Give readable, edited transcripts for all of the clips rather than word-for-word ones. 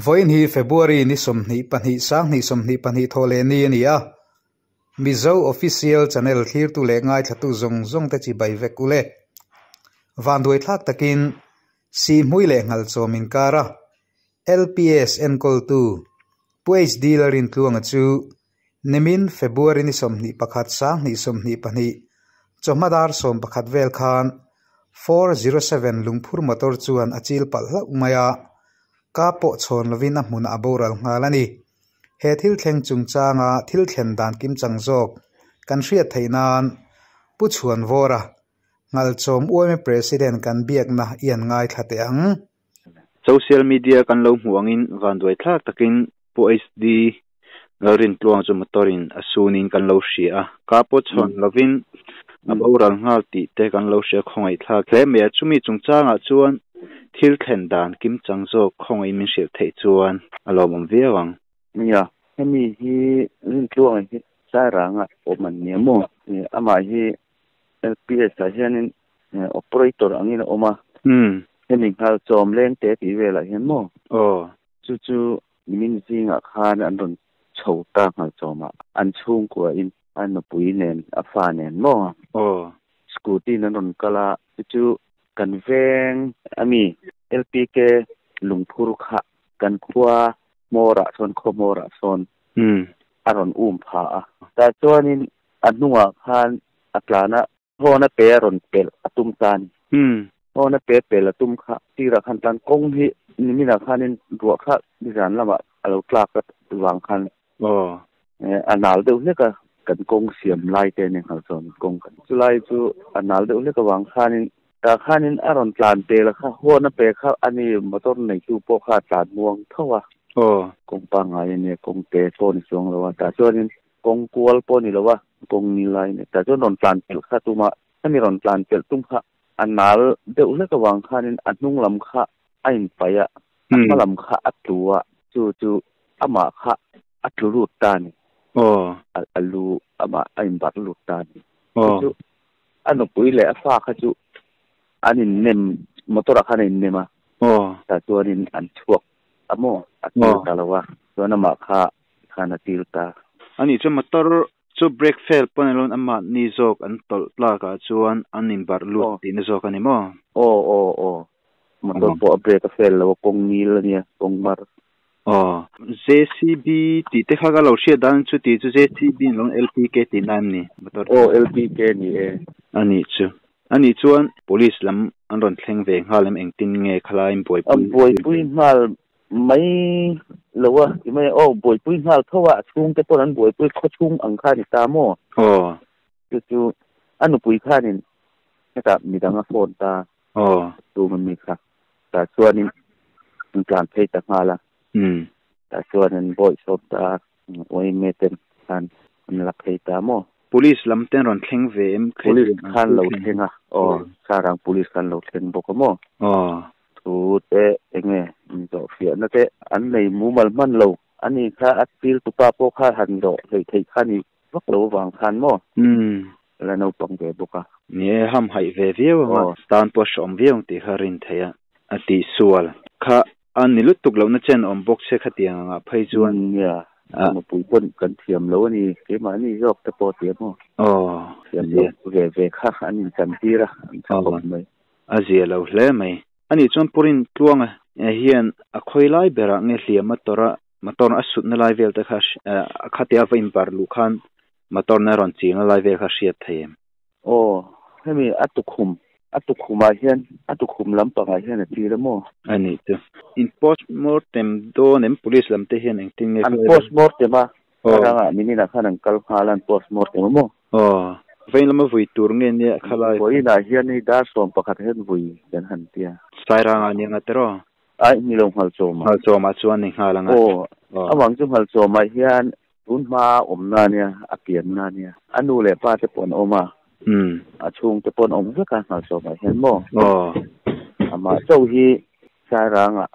Vawiin hi February ni 22 2022 Thawhlehni a ni a, Mizo Official Channel thlirtu leh ngaithlatu zawng zawng te chibai vek ule. Vanduaithlak takin Sihhmui leh Nghalchawm inkara LPS enkawltu Pu HD Lalrintluanga chu nimin February ni 21 2022 chawhma dar 11 vel khan 407 lungphur motor chuan a chil palh hlauh mai a, ka pawh chhawn lovin a hmunah a boral nghal a ni. He thil thleng chungchanga thil thlen dan kimchang zawk kan hriat theih nan Pu Chhuanvawra, Nghalchawm UMA President kan biakna i an ngaithla teh ang. Social media kan lo hmuh angin vanduai thlak takin Pu HD Lalrintluang chu motor in a sunin kan lo hria a, ka pawh chhawn lovin a boral nghal tih te kan lo hria khawngaih thlak hle mai a. Chumi chungchangah chuan thil thlen dan kimchang zawk khawngaih min hrilh theih chuan a lawmawm viau ang. Nia, hemi hi Rintluanga hi Sairanga awm an nia maw? Amah hi LPS ah hianin operator angin a awm a. Hemi Nghalchawm lengte tih velah hian maw? Aw. Chu chu nimin zingah khan an rawn chho ta Nghalchawmah. An chhungkua in a nupui nen a fa nen maw? Aw. Scooty in an rawn kal a, chu chu kan veng ami LPK lungphur kha kan khua hmawrah sawn khaw hmawrah sawn a rawn um pha a. Tah chuanin a hnungah khan a tlan a, hawn a pe a rawn pelh a tum ta a ni. Hawn a pe pelh a tum kha tirah khan tlan kawng hi niminah khanin ruah kha nizan lamah a lo tlak a vang khan a nal deuh hlek a, kan kawng siam lai te ania nghal chuan kawng kan chulai chu a nal deuh hlek avang khanin tah khanin a rawn tlan pel a kha hawn a pe kha ani motor neitu pawh kha a tlan muang tho a. Kawng pangngai ania kawng te pawh ni chuang lo a, tah chuanin Kawng kual pawh ni lo a, kawng ni lai ni tah chuan rawn tlan pelh kha tum a, hemi rawn tlan pelh tum kha a nal deuh hlek avang khanin a hnung lam kha a inpaih a, a hma lam kha a tlu a, chu chu amah kha a tlu lut ta a ni. A lu amah a inbarh lut ta a ni. Chu chu a nupui leh a fa kha chu an innem, motor ah khan a innem a, tah chuanin an chhuak a maw, a til ta lo a, chuan amah kha khan a til ta. Ani chuan motor chu brake fail pawn alo amah ni zawk an tawlh tlak ah chuan an inbarh lut tihna zawk a ni maw? Aw aw aw motor pawh a brake a fail lo a kawng ngil a nia kawng mar. Aw JCB tih te kha ka lo hriat dan chu tih chu JCB ni lo LPK tihna em ni motor chu? Aw LPK ni e. A nih chu. A nih chuan police lam an rawn thleng ve nghal em engtin nge khalaiin buaipui? A buaipui nghal Mai lo a ti mai a, aw buaipui nghal tho a, a chhungte pawn an buaipui khaw chhung ang kha a ni ta maw? Aw. Chu chu a nupui khanin hetah midang a phone ta. Aw. Tum a mi kha. Tah chuanin an tlan phei ta nghal a. Umm. Tah chuan an bawih sawm ta a, yma ten khan an la phei ta maw? Police lam ten rawn thleng ve em? Police khan lo thleng a, aw Sarang police khan lo thleng bawk a maw? Aw. Thu te enge inzawhfiahna te an nei mumal hman lo a ni kha a thil tupa pawh kha han zawh hleih theih kha ni vak lo avang khan maw la naupang ve bawk a. Ni e, hamhaih ve viau anga tan pawh a hreawm viau ang tih kha rin theih a, a tihsual kha a ni lutuk lohna chen awm bawk se khatiang angah phei chuan. Nia, mipui pawn kan thiam lo a ni, keimahni zawk te pawh tia maw. Aw, thiam lo ve ve kha an inchantir a, an tha khawp mai. A zia lo hle mai. Ani chuan Purin Tluanga hian a khawi lai berah nge hliam a tawrh a, motor a sutna lai vel te kha a khatia va inbarh luh khan motor na rawn chilna lai vel kha hriat thei em? Aw, hemi a tukhum, a tukhumah hian, a tukhum lampangah hian a tir a maw? A nih chu. In postmortem dawn em? Police lam te hian engtin nge An postmortem a, Karangah niminah khan an kal nghal a, an postmortem a maw? Aw, vawiin lama vui tur nge nia khalai? Vawiinah hian hei dar 11 hian vui kan han tia. Sairangah nia nga teraw? Aih, ni lo Nghalchawmah. Nghalchawmah chuan ni nghal anga. Aw, amang chu Nghalchawmah hian tun hma awmna nia, a pianna nia. A nu leh pa te pawh an awm a, a chhungte pawh an awm vek a Nghalchawmah hian maw? Aw. Amah chauh hi Sairangah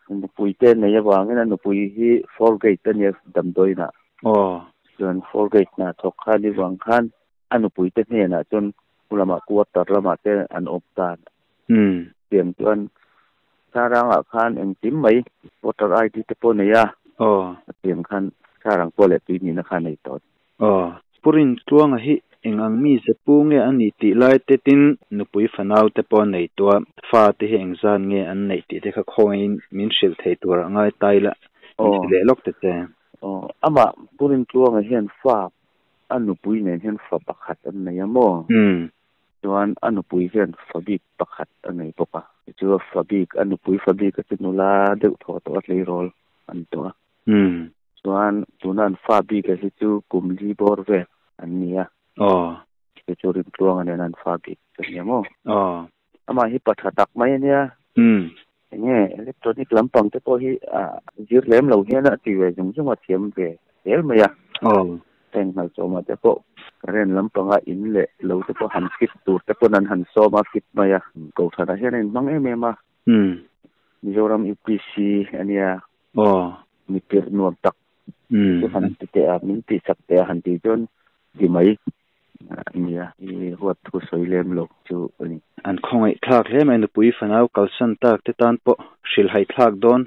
nupui te nei avangin a nupui hi Fourgate a nia damdawiinah. Aw. Chuan Fourgate hna thawk kha ni vang khan a nupui te hnenah chuan lamah quarter lamah te an awm ta. Umm. Tiang chuan Sarangah khan engkim mai voter ID te pawh nei a. Aw. A tiang khan Sarang pawh leh tui nihna kha a nei tawh. Aw. Pu Rintluanga hi eng ang mi ze pu nge a nih tih lai te tin nupui fanau te pawh a nei tawh a, fa te hi engzat nge an neih tih te kha khawngaihin min hrilh thei tur a ngai ta ila min hrilh leh lawk ta che. Aw. Amah Pu Rintluanga hian fa a nupui nen hian fa pakhat an nei a maw? Umm. Chuan a nupui hian fa bik pakhat a nei bawk a. Tichuan fa bik, a nupui fa bik a chu nula deuh thaw tawh a tleirawl a ni tawh a. Chuan tuna an fa bik a hi chu kum li bawr vel an ni a. Aw. Chu chu Rintluanga nen an fa bik chu a nia maw? Aw. Amah hi pa tha tak mai a nia. Enge electronic lampang te pawh hi a zir lem lo hian a ti ve zung zung a thiam ve zel mai a. Aw. Heng hnalchawmah te pawh current lampanga in leh lo te pawh han fit tur te pawn an han sawm a fit mai a. Kohhranah hian a inhmang em em a. Mizoram UPC a nia. Aw. Mi tirh nuam tak chu han ti teh a, min tihsak teh a han tih chuan ti mai. Nia, i huat thu sawi lem lo chu a ni. An khawngaih thlak hle mai, nupui fanau kalsan tak te tan pawh hrilhhaih thlak dawn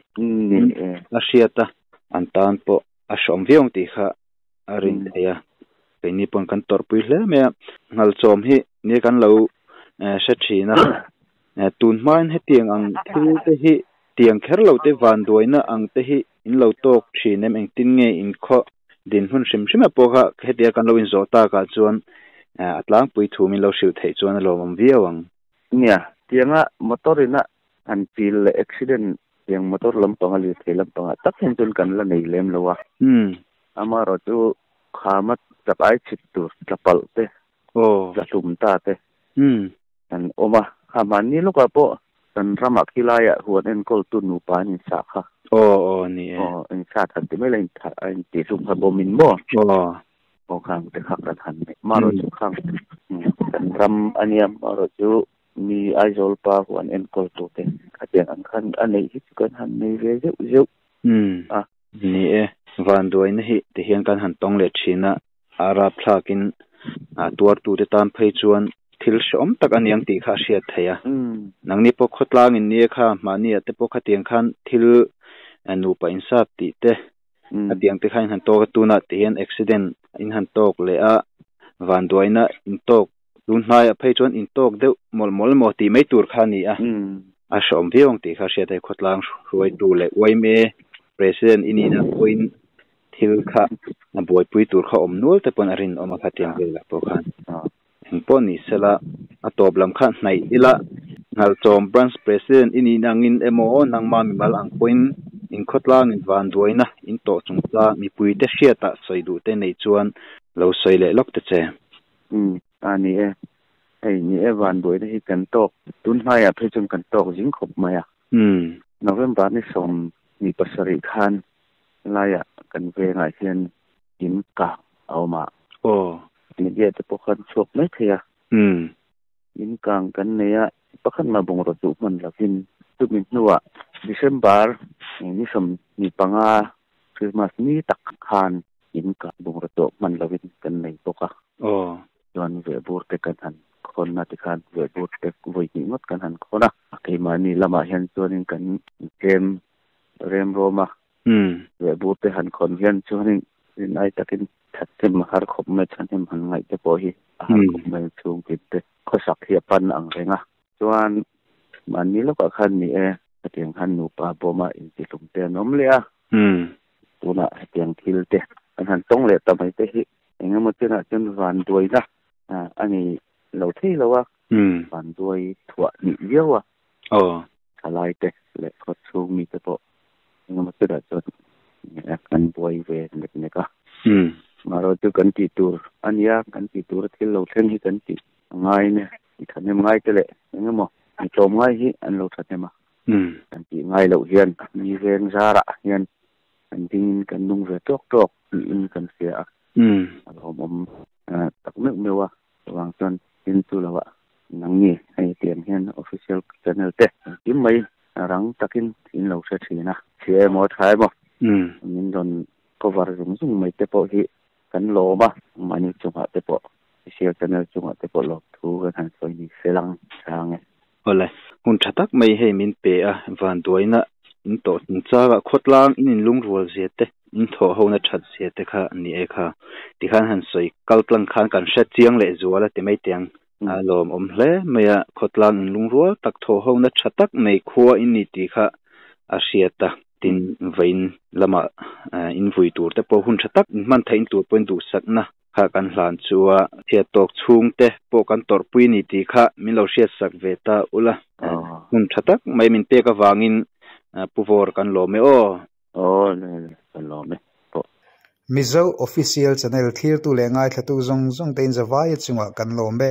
a hriat a, an tan pawh a hrawm viau ang tih kha a rin theih a, keini pawn kan tawrhpui hle mai a, Nghalchawm hi nia kan lo hre thin a, tun hmain hetiang ang thil te hi tiang kher lo te vanduaina ang te hi in lo tawk thin em engtin nge inkhawh Dinhmun hrim hrim a pawh kha hetia kan lo inzawh takah chuan a tlangpui thu min lo hrilh theih chuan a lawmawm viau ang. Nia, tianga motor ina han chil leh accident tiang motor lampanga lirthei lampangah tak hian chuan kan la nei lem lo a. Amaherawh chu khama chak ai chhit tur tla palh te, tla hlum ta te kan awm a. Kha mahni lawkah pawh kan ramah khilaiah huan enkawltu nupa an insah kha. Aw aw ni e. Aw insat han ti mai la intha a inti hlum kha bawmin maw? Aw. Aw khang te kha kan han nei. Marawh chu khang kan ram a nia marawh chu mi Aizawl pa huan enkawltu te khatiang ang khan a neih hi chu kan han nei ve zeuh zeuh a. Ni e, vanduaina hi tihian kan han tawng leh thin a, a rapthlakin a tuartute tan phei chuan thil hrehawm tak a niang tih kha a hriat theih a. Nangni pawh khawtlangin nia kha mahniah te pawh khatiang khan thil nupa insat tih te khatiang te kha in han tawk a, tunah tihian accident in han tawk leh a, vanduaina in tawk tun hnaiah phei chuan in tawk deuh mawlh mawlh emaw tih mai tur kha a ni a, a hrehawm viau ang tih kha a hriat theih khawtlang hruaitu leh yma President i nihna pawhin thil kha a buaipui tur kha awm nual te pawn a rinawm a khatiang velah pawh khan eng pawh ni sela a tawp lam kha hnaih ila Nghalchawm Branch President i nihna angin emaw nangma mimal ang pawhin inkhawtlangin vanduaina in tawh chungchang mipuite hriatah sawi duh te nei chuan lo sawi leh lawk ta che. Umm a ni e, hei ni e vanduaina hi kan tawk tun hnaiah phei chuan kan tawk zing khawp mai a. Umm. November ni 17 khan laiah kan vengah hian in kang a awm a. Aw. Media te pawh khan chhuak mai thei a. Umm. In kang kan nei a, pakhat mah bungraw duh hman lovin chumi hnuah December ni 25 Christmas ni tak khan in kang bungraw tawh hman lovin kan nei bawk a. Aw. Chuan vehbur te kan han khawn a tikhan vehbur te vawi hnih ngawt kan han khawn a. Keimahni lamah hian chuanin kan tlem rem rawm a. Vehbur te han khawn hian chuanin rin ai takin thathnem a har khawp mai, thahnem han ngaih te pawh hi a har khawp mai chhungtin te khawsak hi a pan ang reng a. Chuan mahni lawkah khan ni e, hetiang khan nupa bawma intihlum te an awm leh a. Tunah hetiang thil te an han tawng leh ta mai te hi eng emaw chenah chuan vanduaina a ni lo thei lo a, vanduai thuah hnih viau a. Thalai te leh khaw chhung mi te pawh eng emaw chenah chuan kan buai ve nek nek a. Mahro chu kan tih tur a nia, kan tih tura thil lo thleng hi kan tih a ngai nia, i thahnem ngai te leh eng emaw mi tlawm ngai hi an lo thahnem a. Kan tih ngai loh hian mi veng zarah hian kan dingin kan nung ve tawk tawk tiin kan hria a. A lawmawm tak meuh meuh a, chuvang chuan tin chu lo ah nangni hei tiang hian official channel te engkim mai rang takin in lo hre thin a, chhia emaw tha emaw min rawn cover zung zung mai te pawh hi kan lawm a, mahni chungah te pawh official channel chungah te pawh lawmthu kan han sawi ni se lang chang e. Awle, hun Hun tha tak mai hei min pe a, vanduaina in tawh chungchangah khawtlang in inlungrual zia te, in thawh hona that zia te kha ni e kha. Tikhan han sawi kal tlang khan kan hre chiang leh zual a ti mai teh ang. A lawmawm hle mai a, khawtlang inlungrual tak thawh hona tha tak nei khua in ni tih kha a hriat a. Tin, vawiin lamah in vui tur te pawh hun tha tak in hman theih tur pawhin duhsakna kha kan hlan chu a chhiat tawk chhungte pawh kan tawrhpui a ni tih kha min lo hriatsak ve ta ula. Hun tha tak mai min pek avangin Pu Vawr kan lawm e aw. Aw kan lawm e pawh. Mizo Official Channel thlirtu leh ngaithlatu zawng zawng te in zavaia chungah kan lawm e.